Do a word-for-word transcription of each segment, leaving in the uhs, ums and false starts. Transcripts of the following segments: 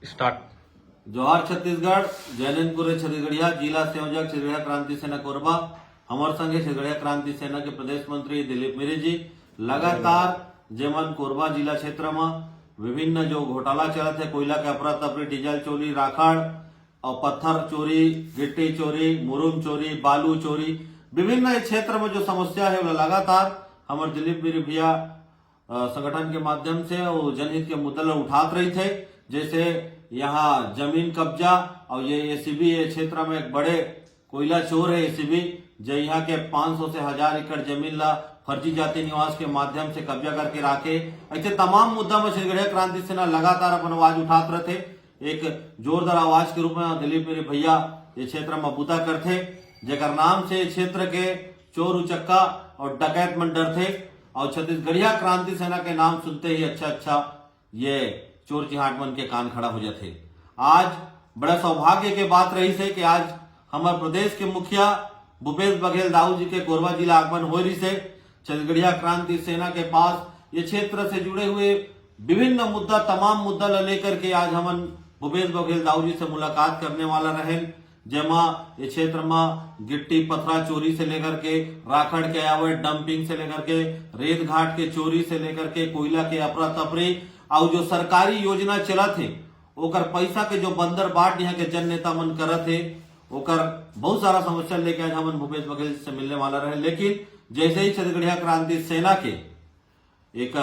Start. जोहार छत्तीसगढ़, जय नंदपुर छत्तीसगढ़िया, जिला संयोजक छत्तीसगढ़िया क्रांति सेना कोरबा। हमर संगे छत्तीसगढ़िया क्रांति सेना के प्रदेश मंत्री दिलीप मिरी जी। लगातार जेमन कोरबा जिला क्षेत्र म विभिन्न जो घोटाला चलत हे, कोयला के अफरा तफरी, डीजल चोरी, राखड़ और पत्थर चोरी, गिट्टी चोरी, मुरुम चोरी, बालू चोरी, विभिन्न क्षेत्र में जो समस्या है, वो लगातार हमर दिलीप मिरी भैया अ, संगठन के माध्यम से वो जनहित के मुद्दा ल उठात रहिथे। जैसे यहाँ जमीन कब्जा और ये एसीबी, ये क्षेत्र में एक बड़े कोयला चोर है एसीबी, जो यहाँ के पाँच सौ से हजार एकड़ जमीन ला फर्जी जाति निवास के माध्यम से कब्जा करके राखे। ऐसे तमाम मुद्दा में छत्तीसगढ़िया क्रांति सेना लगातार अपन आवाज उठात रहथे। एक जोरदार आवाज के रूप में दिलीप मिरी भैया ये क्षेत्र में बूता करथे, जेकर नाम से ये क्षेत्र के चोर उचक्का और डकैत मन डरथे। और छत्तीसगढ़िया क्रांति सेना के नाम सुनते ही अच्छा अच्छा ये चोर चिहाट मन के कान खड़ा हो जाथे। आज बड़ा सौभाग्य के बात रहिस हे कि आज हमर प्रदेश के मुखिया भूपेश बघेल दाऊ जी के कोरबा जिला आगमन होए रहिस हे। छत्तीसगढ़िया क्रांति सेना के पास ये क्षेत्र से जुड़े हुए विभिन्न मुद्दा, तमाम मुद्दा ल लेकर के आज हमन भूपेश बघेल दाऊ जी से मुलाकात करने वाला रहेन, जेमा ये क्षेत्र म गिट्टी पथरा चोरी से लेकर के राखड़ के अवैध डंपिंग से लेकर के रेत घाट के चोरी से लेकर के कोयला के अफरा तफरी और जो सरकारी योजना चलत हे ओकर पैसा के जो बंदर बाट यहाँ के जन नेता मन करत हे, ओकर बहुत सारा समस्या लेके आज हमन भूपेश बघेल जी से मिलने वाला रहे। लेकिन जैसे ही छत्तीसगढ़िया क्रांति सेना के एक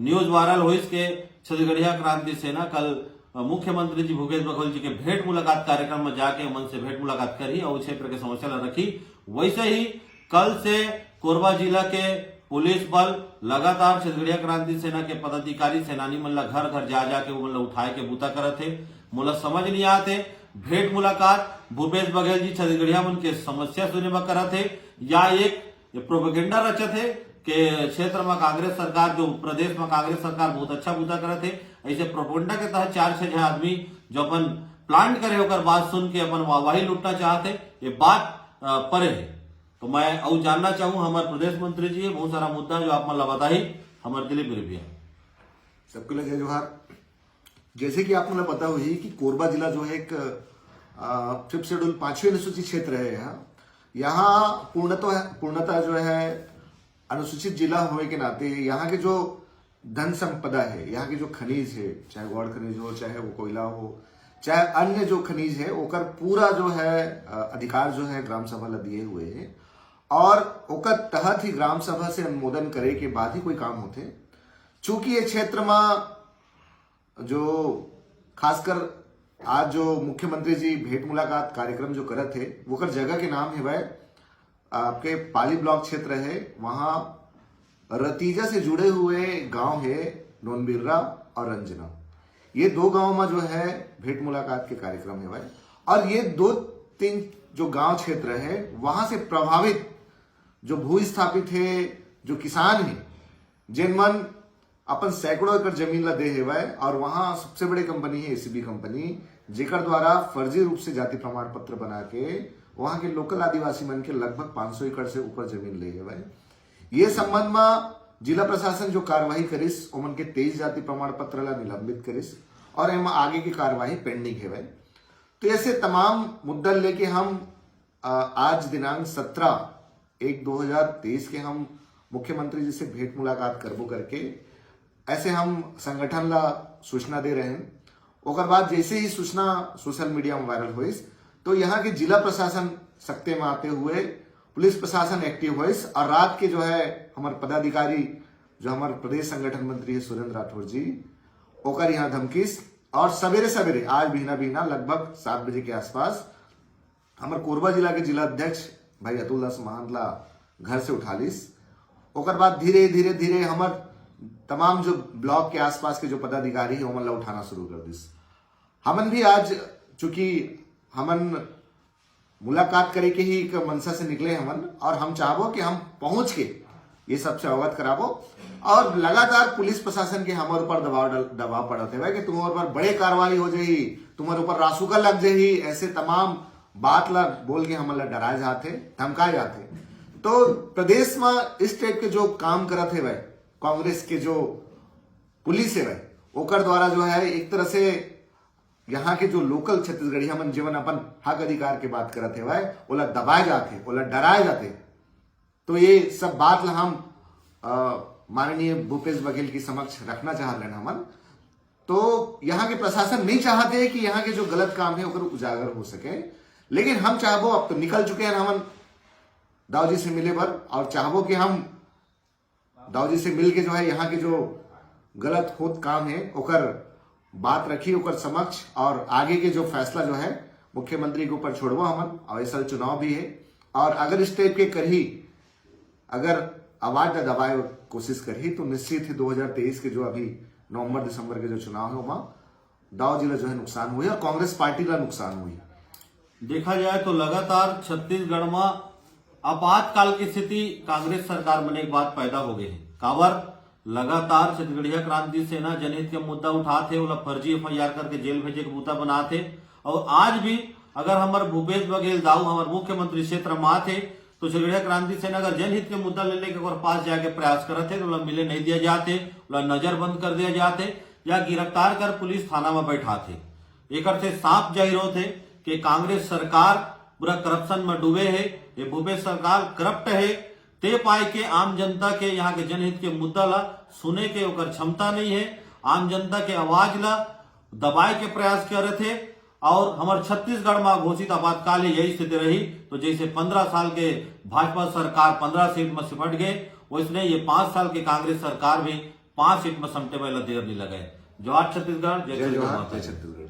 न्यूज वायरल होइस के छत्तीसगढ़िया क्रांति सेना कल मुख्यमंत्री जी भूपेश बघेल जी के भेंट मुलाकात कार्यक्रम में जाके मन से भेंट मुलाकात करही और क्षेत्र के समस्या ला रखी। वैसे ही कल से कोरबा जिला के पुलिस बल लगातार छत्तीसगढ़िया क्रांति सेना के पदाधिकारी सेनानी मन ला घर घर जा जाके उमन ला उठाए के बूता करत हे। मोला समझ नहीं आत हे, भेंट मुलाकात भूपेश बघेल जी छत्तीसगढ़िया मन के समस्या सुने बर करत हे या एक ये प्रोपेगेंडा रचत हे के क्षेत्र में कांग्रेस सरकार, जो प्रदेश में कांग्रेस सरकार बहुत अच्छा बूता करत हे, ऐसे प्रोपेगेंडा के तहत चार छह झन आदमी जो अपन प्लांट करे ओकर बात सुन के अपन वाहवाही लूटना चाहत हे। ये बात अ, परे हे। तो मैं अउ जानना चाहूँ हमारे प्रदेश मंत्री जी, बहुत सारा मुद्दा जो आप मन ला बताही हमारे दिलीप मिरी भैया। सबके लिए जय जोहार। जैसे कि आप मन ला पता होही कि कोरबा जिला जो है एक फिफ्थ शेड्यूल, पांचवें अनुसूचित क्षेत्र है। यहाँ यहाँ पूर्णतः पूर्णतः जो है अनुसूचित जिला होने के नाते यहाँ के जो धन संपदा है, यहाँ के जो खनिज है, चाहे गौड़ खनिज हो, चाहे वो कोयला हो, चाहे अन्य जो खनिज है, ओकर पूरा जो है अ, अधिकार जो है ग्राम सभा ला दिए हुए है और ओकर तहत ही ग्राम सभा से अनुमोदन करे के बाद ही कोई काम होथे। चूंकि ये क्षेत्र में जो खासकर आज जो मुख्यमंत्री जी भेंट मुलाकात कार्यक्रम जो करत हे, ओकर जगह के नाम हेवय आपके पाली ब्लॉक क्षेत्र है, वहाँ रतीजा से जुड़े हुए गांव है नोनबिर्रा और रंजना। ये दो गांव में जो है भेंट मुलाकात के कार्यक्रम हेवय और ये दो तीन जो गांव क्षेत्र है वहाँ से प्रभावित जो भू स्थापित है, जो किसान है, जेन मन अपन सैकड़ों एकड़ जमीन ला दे हेवय और वहाँ सबसे बड़े कंपनी है एसीबी कंपनी, जेकर द्वारा फर्जी रूप से जाति प्रमाण पत्र बना के वहाँ के लोकल आदिवासी मन के लगभग पाँच सौ एकड़ से ऊपर जमीन ले हेवय। ये संबंध में जिला प्रशासन जो कार्रवाई करिस, ओमन के तेईस जाति प्रमाण पत्र ला निलंबित करिस और एमा आगे की कार्रवाई पेंडिंग हेवय। तो ऐसे तमाम मुद्दा लेके हम अ, आज दिनांक सत्रह एक दो हज़ार तेईस के हम मुख्यमंत्री जी से भेंट मुलाकात करबो करके ऐसे हम संगठन ला सूचना दे रहे हैं। ओकर बाद जैसे ही सूचना सोशल मीडिया में वायरल होइस, तो यहाँ के जिला प्रशासन सख्ते में आते हुए पुलिस प्रशासन एक्टिव होइस और रात के जो है हमारे पदाधिकारी, जो हमारे प्रदेश संगठन मंत्री है सुरेंद्र राठौर जी, ओकर यहाँ धमकीस और सवेरे सवेरे आज बिहना बिहना लगभग सात बजे के आसपास हमर कोरबा जिला के जिला अध्यक्ष भाई अतुल दास महंत ला घर से उठा लिस। ओकर बाद धीरे धीरे धीरे हमर तमाम जो ब्लॉक के आसपास के जो पदाधिकारी है ओमन ला उठाना शुरू कर दिस। हमन भी आज चूंकि हमन मुलाकात करे के ही एक मंशा से निकले हमन और हम चाहबो कि हम पहुंच के ये सबसे अवगत कराबो और लगातार पुलिस प्रशासन के हमर ऊपर दबाव डल- दबाव पड़त है कि तुम्हारे ऊपर बड़े कार्रवाई हो जाही, तुम्हारे ऊपर रासुका लग जाही, ऐसे तमाम बात ला बोल के हमन ला डराए जाते, धमकाए जाते। तो प्रदेश में इस टाइप के जो काम करत है भाई, कांग्रेस के जो पुलिस है भाई, ओकर द्वारा जो है एक तरह से यहाँ के जो लोकल छत्तीसगढ़िया मन जेमन अपन हक अधिकार के बात करत हेवय, ओला दबाए जाथे, ओला डराए जाथे। तो ये सब बात ला हम अ, माननीय भूपेश बघेल के समक्ष रखना चाहत रहन हमन। तो यहाँ के प्रशासन नहीं चाहते कि यहाँ के जो गलत काम है ओकर उजागर हो सके, लेकिन हम चाहबो, अब तो निकल चुके हैं हमन दाऊ जी से मिले बर, और चाहबो कि हम दाऊ जी से मिल के जो है यहाँ के जो गलत होत काम है ओकर बात रखी ओकर समक्ष, और आगे के जो फैसला जो है मुख्यमंत्री के ऊपर छोड़बो हमन। और इस साल चुनाव भी है, और अगर इस टाइप के करही, अगर आवाज न दबाए कोशिश करही, तो निश्चित ही दो हज़ार तेईस के जो अभी नवंबर दिसंबर के जो चुनाव है, ओमा दाऊ जी ला जो है नुकसान हुई और कांग्रेस पार्टी ला नुकसान हुई। देखा जाए तो लगातार छत्तीसगढ़ में आपातकाल की स्थिति कांग्रेस सरकार बने के बाद पैदा हो गई है। काबर? लगातार छत्तीसगढ़िया क्रांति सेना जनहित के मुद्दा उठात हे, ओला फर्जी एफआईआर करके जेल भेजे के बूता बनात हे। और आज भी अगर हमर भूपेश बघेल दाऊ हमर मुख्यमंत्री क्षेत्र में आत हे, तो छत्तीसगढ़िया क्रांति सेना अगर जनहित के मुद्दा ले लेके ओकर पास जाके प्रयास करत हे, तो ओला मिले नहीं दिया जात हे, ओला नजरबंद कर दिया जात हे या गिरफ्तार कर पुलिस थाना में बैठात हे। एकर से साफ जाहिर होत हे कि कांग्रेस सरकार पूरा करप्शन में डूबे हे। ये भूपेश सरकार करप्ट हे। ते पाए के आम जनता के, यहाँ के जनहित के मुद्दा ला सुने के ओकर क्षमता नहीं है। आम जनता के आवाज ला दबाए के प्रयास करत हे। और हमर छत्तीसगढ़ में घोषित आपातकाल ही यही स्थिति रही, तो जैसे पंद्रह साल के भाजपा सरकार पंद्रह सीट में सिमट गए, वैसने ये पांच साल के कांग्रेस सरकार भी पांच सीट में समटे में ला देर नहीं लगे। जोहार छत्तीसगढ़, जय जय छत्तीसगढ़ जोहार, माता जय की। छत्तीसगढ़।